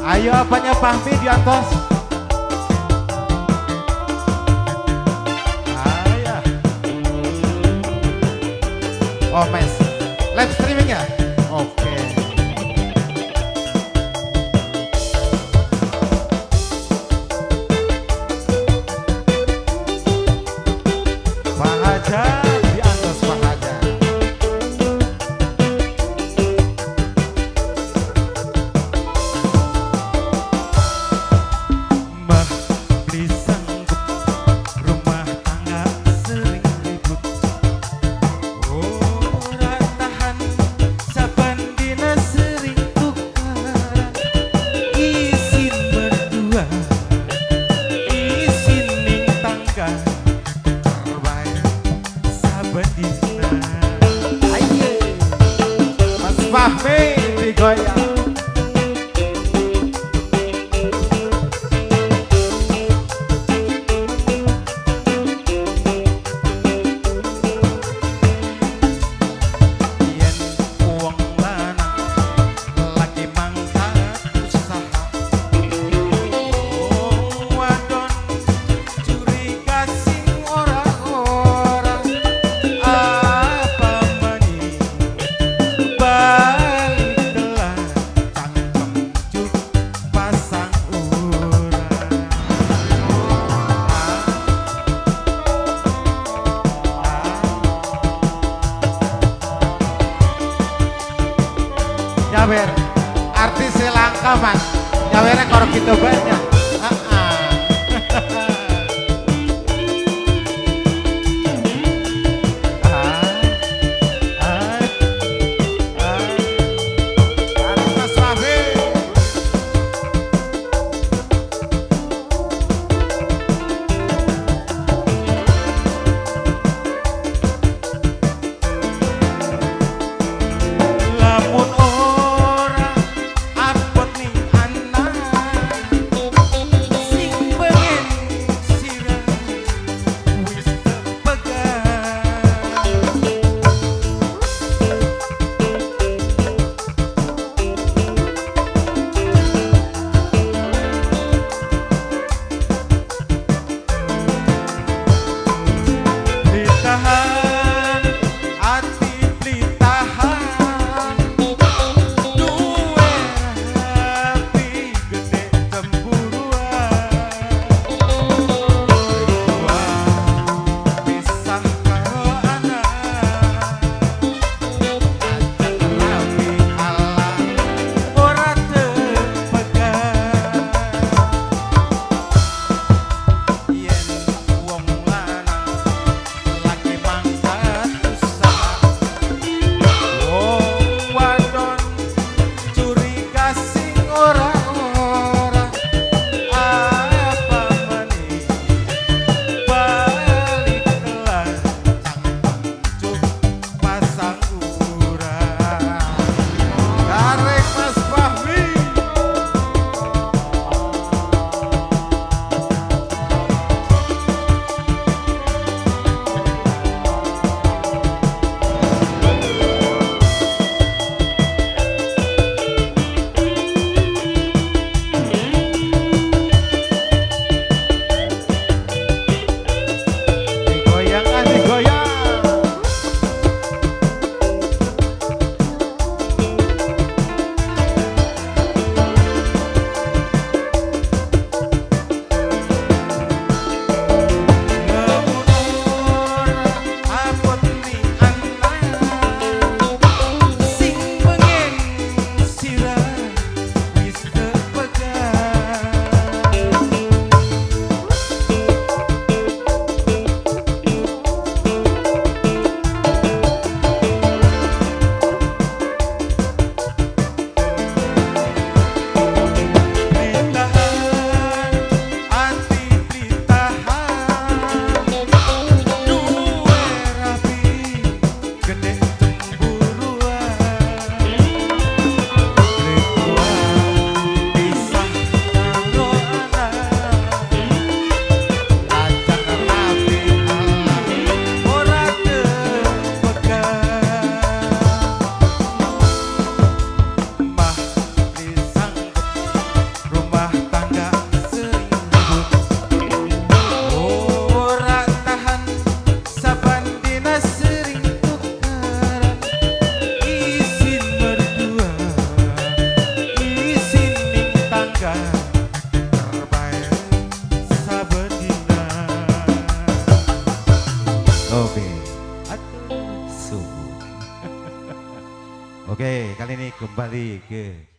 Ayo apanya Fahmi di atas. Ayo. Oh mes, live streaming ya? Oke. Pak Hajar di atas Pak Hajar. Mbah beli sanggup rumah tangga sering ribut. Ora tahan saban dina sering tukaran. Isin berdua, isin ning tangga terbaik saban dina. Ayo. Mas Fahmi digoyang. Yen wong lanang lagi mangkat usaha, wong wadon curiga sing ora-ora. Apa maning balik telat cangkem juk pasang ora. Nyawer artis Sri Lanka mas. Nyawernya kalau gitu banyak. Ah, ah. Ah, ah, ah. Bareng Mas Fahmi. Lamun ora abot ning anak, Oke, kali ini kembali ke